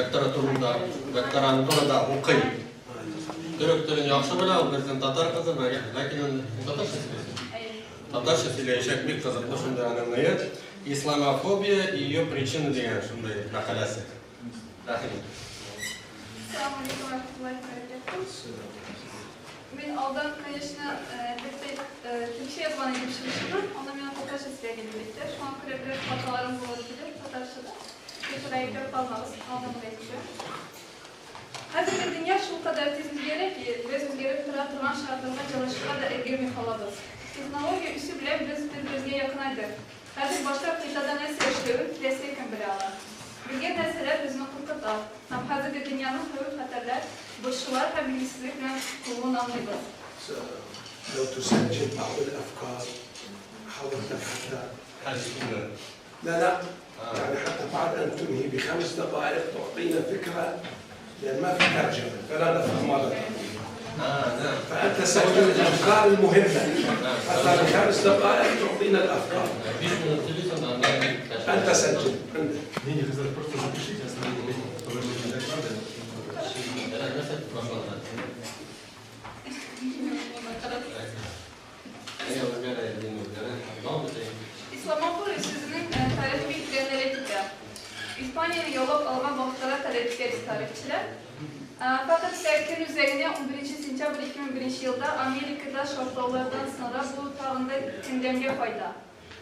Докторантурада, докторантурада укый. Төрек телен яхшы белә, ул безнең татар кызы, ләкин ул татарча сөйли. Татарча сөйләячәк, бик кызыклы шундый аның ные. Исламофобия и ее причины дигән шундый мәкаләсе. Рәхим ит. Ассаламу алейкум ва рахматуллахи ва баракатуһ. Мин алдан, конечно, әлбәттә, төрекчә язган идем чыгышымны. Анда миңа татарча сөйләргә дип әйтте. Шуңа күрә берәр хаталарым булыр диде татарчада. Бик гаепләп калмагыз, алдан ук әйтеп куям. Хәзерге дөнья шулкадәр тиз үзгәрә ки, без үзгәреп тора торган шартларга җайлашырга да өлгерми калабыз. Технология үсү белән без бер-беребезгә якынайдык. Хәзер башка кыйтада нәрсә эшләвен теләсә кем белә ала. Белгән нәрсәләр безне куркыта һәм хәзерге дөньяның хәвеф-хәтәрләр, борчулар һәм билгесезлек белән тулуын аңлыйбыз. لو تسجل بعض الأفكار حضرتك حتى لا لا يعني حتى بعد أن تنهي بخمس دقائق تعطينا فكرة لأن ما في ترجمة فلا نفهم ماذا تقول. فأنت سجل الأفكار المهمة حتى بخمس دقائق تعطينا الأفكار. أنت سجل عندك. Не, не, хотел просто запишите основные положения доклада. Исламофобия сүзенең тарихы бик тирәнрәк китә. Испанияне яулап алган вакытларда таләп итәбез тарихчылар. Фәкать тә көн үзәгенә 11 сентябрь 2001 елда Америкада шартлаулардан соңра бу тагын да күндәмгә кайта.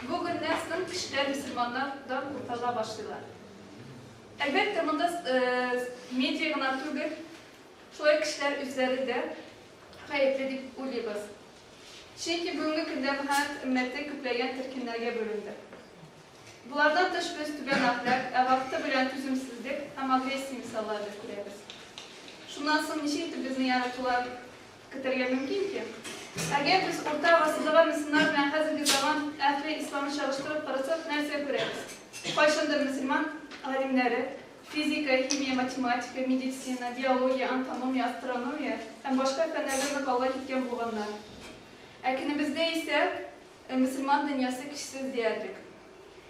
Бу көннән соң кешеләр мөселманнардан куркырга башлыйлар. Әлбәттә, монда медиа гына түгел, шулай кешеләр үзләре дә гаепле дип уйлыйбыз. Чөнки бүгенге көндә Мөхәммәд өммәте күпләгән төркемнәргә бүленде. Болардан тыш без түбән әхлак, ә вакыты белән түземсезлек һәм агрессия мисаллары да күрәбез. Шуннан соң ничек итеп безне яратуларын көтәргә мөмкин ки? Әгәр без урта гасырдагы мөселманнар белән хәзерге заман әһле исламын чагыштырып карасак, нәрсә күрәбез? Кайчандыр мөселман галимнәре физика, химия, математика, медицина, биология, антономия, астрономия һәм башка фәннәрдә нык алга киткән булганнар. Ә көнебездә исә мөселман дөньясы көчсез диярлек.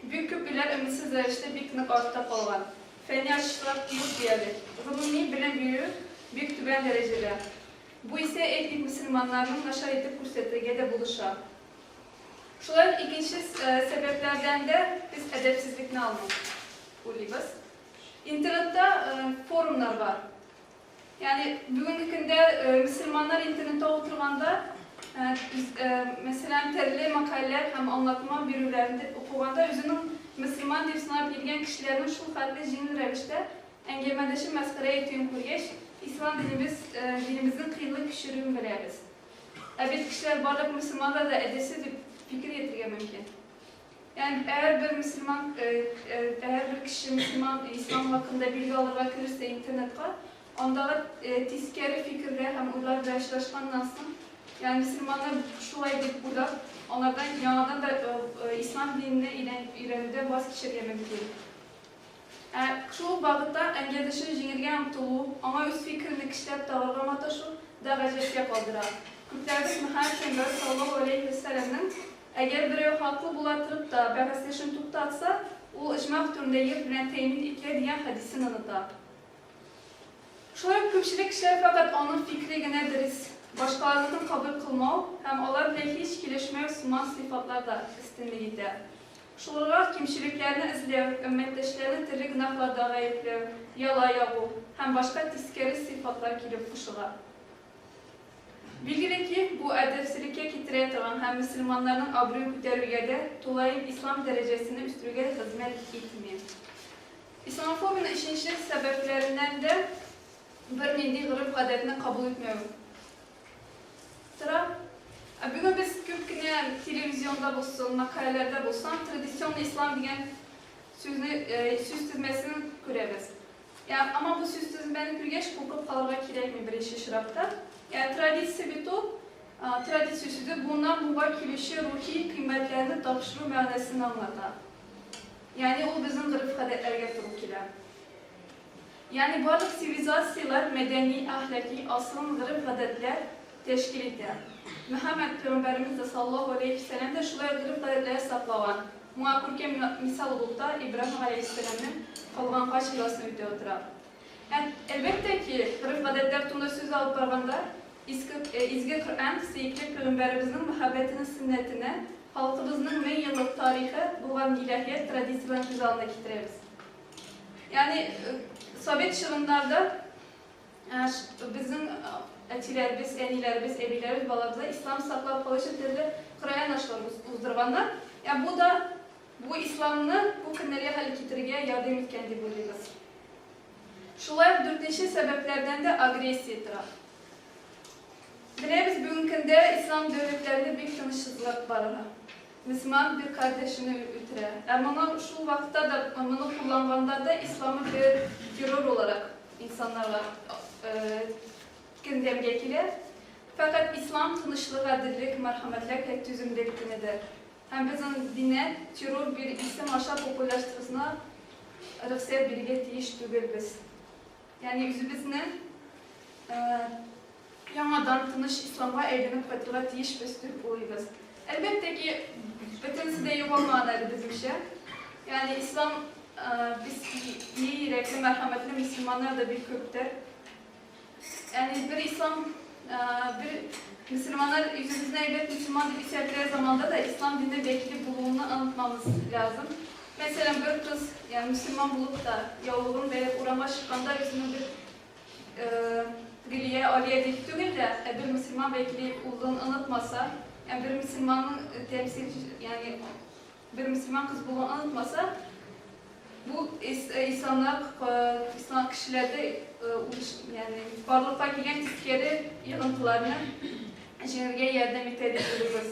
Бик күп илләр өметсез рәвештә бик нык артта калган. Фәнни ачышлар юк диярлек. Гомуми белем бирү бик түбән дәрәҗәдә. Бу исә этник мөселманнарның начар итеп күрсәтергә дә булыша. Шулай ук икенче сәбәпләрдән дә без әдәпсезлекне алмый уйлыйбыз. Интернетта форумнар бар. Ягъни бүгенге көндә мөселманнар интернетта утырганда, мәсәлән, төрле мәкаләләр һәм аңлатма бирүләрен укыганда үзенең мөселман дип санап йөргән кешеләрнең шул хәтле җиңел рәвештә әңгәмәдәшен мәсхәрә итүен күргәч, ислам динебез динебезнең кыенлык кичерүен беләбез. Ә бит кешеләр барлык мөселманнар да әдәпсез дип фикер йөртергә мөмкин. Ягъни әгәр бер мөселман, әгәр бер кеше мөселман ислам хакында билге алырга керерсә интернетка, андагы тискәре фикерләр һәм уйлар белән очрашканнан соң, ягъни мөселманнар шулай дип уйлап, алардан яңадан да ислам диненә өйрәнүдән ваз кичәргә мөмкин. Ә шул ук вакытта әңгәдәшен җиңергә омтылу, аңа үз фикереңне көчләп тагарга маташу да гаҗәпкә калдыра. Күпләребез Мөхәммәд пәйгамбәр саллаллаһу галәйһи вә сәлләмнең, Әгәр берәү хаклы була торып та, бәхәсләшүен туктатса, ул оҗмах түрендә йорт белән тәэмин ителә дигән хәдисен оныта. Шулай ук күпчелек кешеләр фәкать аның фикере генә дөрес, башкаларныкын кабул кылмау һәм алар белән һич килешмәү сыман сыйфатлар да өстенлек итә. Шуларга кимчелекләрне эзләү, өммәттәшләрне төрле гөнаһларда гаепләү, яла ягу һәм башка тискәре сыйфатлар килеп кушыла. Билгеле ки, бу әдәпсезлеккә китерә торган һәм мөселманнарның абруен күтәрүгә дә, тулаем ислам дәрәҗәсене үстерүгә дә хезмәт итми. Исламофобиянең өченче сәбәпләреннән дә бернинди гореф-гадәтне кабул итмәү тора. Ә бүген без күп кенә телевизионда булсын, мәкаләләрдә булсын, традиционный ислам дигән сүзне, сүз тезмәсен күрәбез. Ягъни, әмма бу сүз тезмәне күргәч, куркып калырга кирәкми беренче чиратта. Ягъни, традиция бит ул, традиция сүзе буыннан буынга килүче рухи кыйммәтләрне тапшыру мәгънәсен аңлата. Ягъни, ул безнең гореф-гадәтләргә туры килә. Ягъни барлык цивилизацияләр мәдәни, әхлаки асылын гореф-гадәтләр тәшкил итә. Мөхәммәд пәйгамбәребез дә саллаллаһу галәйһи вә сәлләм дә шулай гореф-гадәтләр саклаган. Моңа күркәм мисал булып та Ибраһим галәйһиссәламнең калган хаҗ йоласын үтәү тора. Yani, әлбәттә ки, гореф-гадәтләр турында сүз алып барганда, изге Коръән, сөекле пәйгамбәребезнең мәхәббәтенең сөннәтенә, халкыбызның мең еллык тарихы булган илаһият традицияләрен күз алдына китерәбез. Ягъни, совет чорыннарда безнең әтиләребез, әниләребез, әбиләребез балабызга ислам саклап калу өчен төрле Коръән ашлар уздырганнар. Ә бу да бу исламны бу көннәргә хәл китерергә ярдәм иткән дип уйлыйбыз. Шулай ук дүртенче сәбәпләрдән дә агрессия тора. Беләбез, бүгенге көндә ислам дәүләтләрендә бик тынычсызлык бара. Мөселман бер кардәшене үтерә. Ә моны шул вакытта да моны кулланганда да исламы бер террор буларак инсаннарга көндәмгә килә. Фәкать ислам тынычлык, гаделлек, мәрхәмәтлек һәм түземлек динедер. Һәм без аны динә террор бер исем аша популярлаштырусына рөхсәт бирергә тиеш түгелбез. Ягъни үзебезне яңадан тыныч исламга әйләнеп кайтырга тиешбез дип уйлыйбыз. Әлбәттә ки, бөтенесе дә югалмаган әле безнеңчә. Ягъни ислам без iyi йөрәкле, мәрхәмәтле мөселманнар да бик күптер. Ягъни бер ислам, бер мөселманнар үзебезне әйбәт мөселман дип исәпләр заманда да ислам дине вәкиле булуны онытмамыз лязым. Мәсәлән, бер кыз, ягъни мөселман булып та, яулыгын бәйләп урамга чыкканда үзенең бер Гөлия, Алия дип түгел дә, ә бер мөселман вәкиле булуын онытмаса, ә бер мөселманның тәмсил, ягъни бер мөселман кыз булуын онытмаса, бу исламнар, ислам кешеләрдә ягъни барлыкка килгән тискәре йогынтыларны җиңергә ярдәм итә дип уйлыйбыз.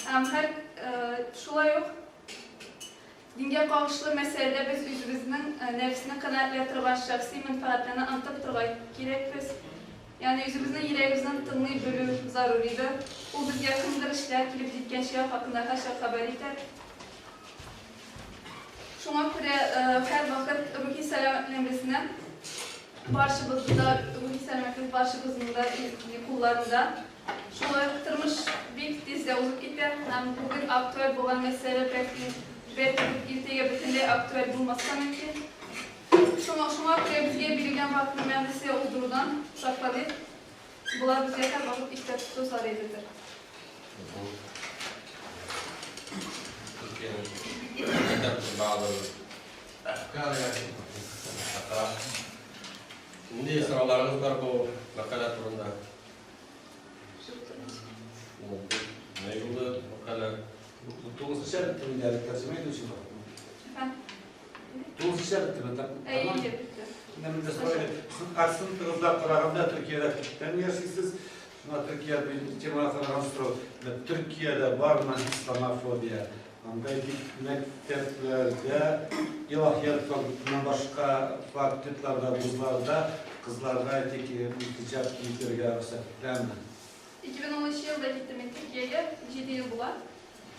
Һәм һәр шулай ук дингә кагышлы мәсьәләдә без үзебезнең нәфесне канәгатьләп торган шәхси мәнфәгатьләрне онытып торырга кирәкбез. Ягъни үзебезнең йөрәгебезне тыңлый белү заруридыр. Ул безгә кемдер эшләр килеп җиткәнче хакында һәрчак хәбәр итәр. Шуңа күрә һәрвакыт рухи сәламәтлегебезне барчыбызны да, рухи сәламәтлек барчыбызның да кулларында. Шулай ук тормыш бик тиз дә узып китә һәм бүген актуаль булган мәсьәлә бәлки, бәлки иртәгә бөтенләй актуаль булмаска мөмкин. Шуңа, шуңа күрә безгә бирелгән вакытны мәгънәсез уздырудан сакланыйк. Болар безгә һәрвакыт истә тоту заруридыр. كتبت بعض الأفكار يعني أقرأ. Нинди сорауларыгыз бар бу мәкалә турында? Ни булды мәкалә? Тулысынча бетте инде әле тәрҗемә итүче бар. Efendim? Тулысынча беттеме? Әйе, бетте. Менә монда сорау. Сезнең акцентыгызга караганда Төркиядә күптән яшисез. Шуңа Төркия темага караган сорау. Менә Төркиядә бармы исламофобия? Анда бит мәктәпләрдә, илаһият факультетыннан башка факультетларда, вузларда кызларга әйтик, хиҗап киеп йөрергә рөхсәт ителәме? 2010 елда киттем мин Төркиягә, 7 ел була.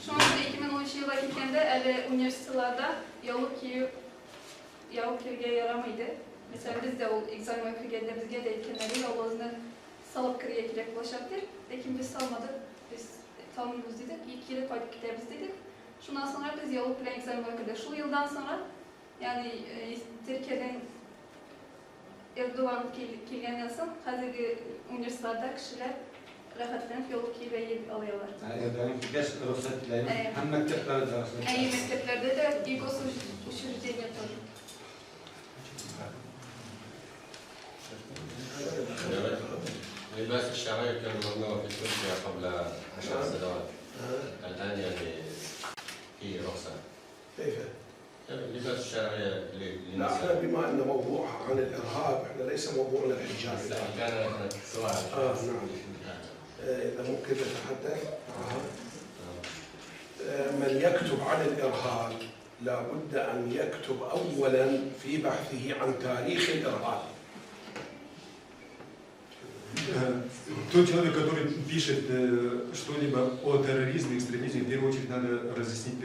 Шуңа күрә 2010 елга киткәндә әле университетларда яулык кию яулык киергә ярамый иде. Мәсәлән, без дә ул экзаменга кергәндә безгә дә әйткәннәр иде, яулыгызны салып керергә кирәк булачак дип. Ләкин без салмадык. Без салмыйбыз дидек, и кире кайтып китәбез дидек. Шуннан соңра без яулык белән экзаменга кердек. Шул елдан соңра, ягъни Төркиядән Эрдоган килгәннән соң, хәзерге университетларда кешеләр рәхәтләнеп яулык киеп алалар. Эрдоган килгәч рөхсәт ителәме? Әйе. Һәм мәктәпләрдә дә рөхсәт Әйе, мәктәпләрдә дә и госучреждение тоже. لباس الشرعي كان ممنوع في تركيا قبل 10 سنوات. الآن يعني في رخصة. كيف؟ يعني اللباس الشرعي لا، احنا للنساء. بما ان موضوعها عن الارهاب، احنا ليس موضوعنا الحجاب. كان سؤال. اه نعم، اذا ممكن نتحدث معها. من يكتب عن الارهاب لابد ان يكتب اولا في بحثه عن تاريخ الارهاب. Тот человек, который пишет что-либо о терроризме, экстремизме, в первую очередь надо разъяснить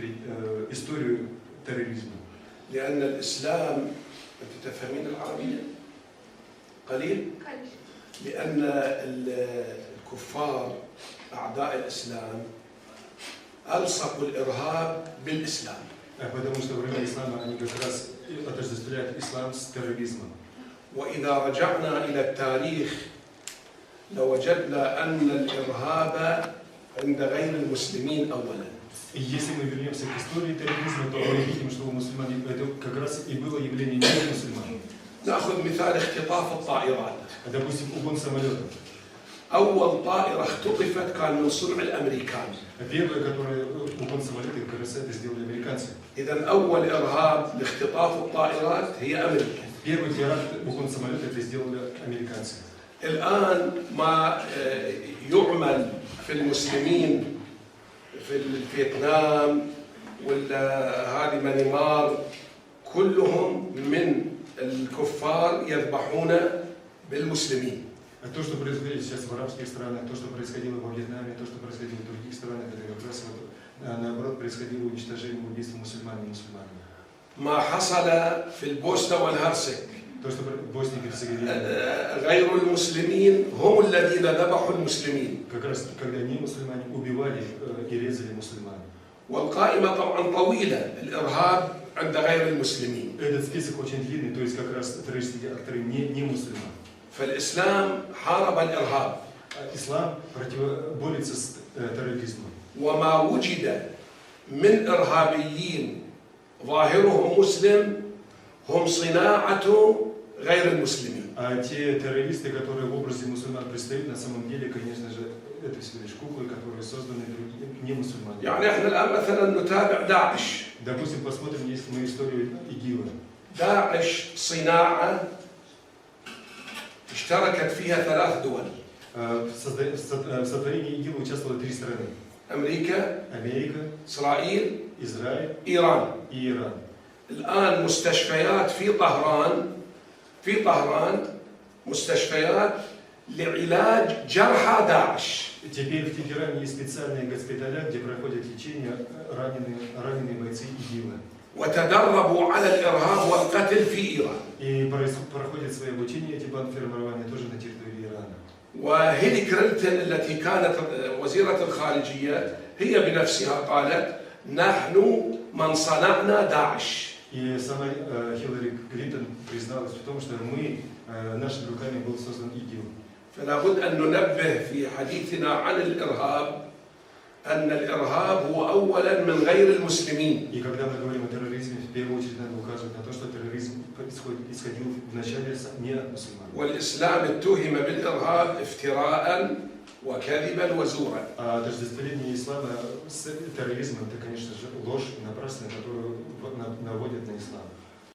историю терроризма. لان الاسلام، انت تفهمين العربيه؟ قليل؟ قليل. لأن الكفار أعداء الإسلام ألصقوا الإرهاب بالإسلام. Потому что враги ислама, они как раз и отождествляют ислам с терроризмом. وإذا رجعنا إلى التاريخ لوجدنا أن الإرهاب عند غير المسلمين أولا. И если мы вернемся к истории терроризма, то мы видим, что у мусульман это как раз и было явление не мусульман. نأخذ مثال اختطاف الطائرات. Допустим, угон самолетов. أول طائرة اختطفت كان من صنع الأمريكان. Первое, которое угон самолета, как раз это сделали американцы. إذا أول إرهاب لاختطاف الطائرات هي أمريكا. Первый теракт угон самолета это сделали американцы. الآن ما يعمل في المسلمين في الفيتنام ولا هذه مانيمار كلهم من الكفار يذبحون بالمسلمين. А то, что происходит сейчас в арабских странах, то, что происходило во Вьетнаме, то, что происходило в других странах, это как раз вот, наоборот происходило уничтожение, убийство мусульман и мусульман. ما حصل في البوسنة والهرسك. То, что в Боснии и Герцеговине. غير المسلمين هم الذين ذبحوا المسلمين. Как раз когда не мусульмане убивали и резали мусульман. والقائمة طبعا طويلة الإرهاب عند غير المسلمين. Этот список очень длинный, то есть как раз террористические акторы не мусульман. فالإسلام حارب الإرهاب. Ислам борется с терроризмом. وما وجد من إرهابيين ظاهرهم مسلم هم صناعة غير المسلمين. А те террористы, которые в образе мусульман предстают, на самом деле, конечно же, это всего лишь куклы, которые созданы другими не мусульманами. يعني احنا الآن مثلا نتابع داعش. Допустим, посмотрим, если мы историю ИГИЛа. داعش صناعة اشتركت فيها ثلاث دول. В сотворении ИГИЛа участвовало три страны. أمريكا، Америка, إسرائيل، Израиль إيران. и Иран. الآن مستشفيات في طهران مستشفيات لعلاج جرحى داعش. Теперь в Тегеране есть специальные госпиталя, где проходят лечение раненые бойцы ИГИЛа. وتدربوا على الإرهاب والقتل في إيران. И проходят свое обучение эти бандформирования тоже на территории Ирана. وهيلي كلينتون التي كانت وزيرة الخارجية هي بنفسها قالت نحن من صنعنا داعش. И сама Хиллари Клинтон призналась в том, что мы, нашими руками был создан ИГИЛ. فلا بد أن ننبه في حديثنا عن الإرهاب أن الإرهاب هو أولا من غير المسلمين. И когда мы говорим о терроризме, в первую очередь надо указывать на то, что терроризм исходил вначале не от мусульман. والإسلام اتهم بالإرهاب افتراء وكذبا وزورا. А отождествление ислама с терроризмом — это, конечно же, ложь напрасная, которую наводят на ислам.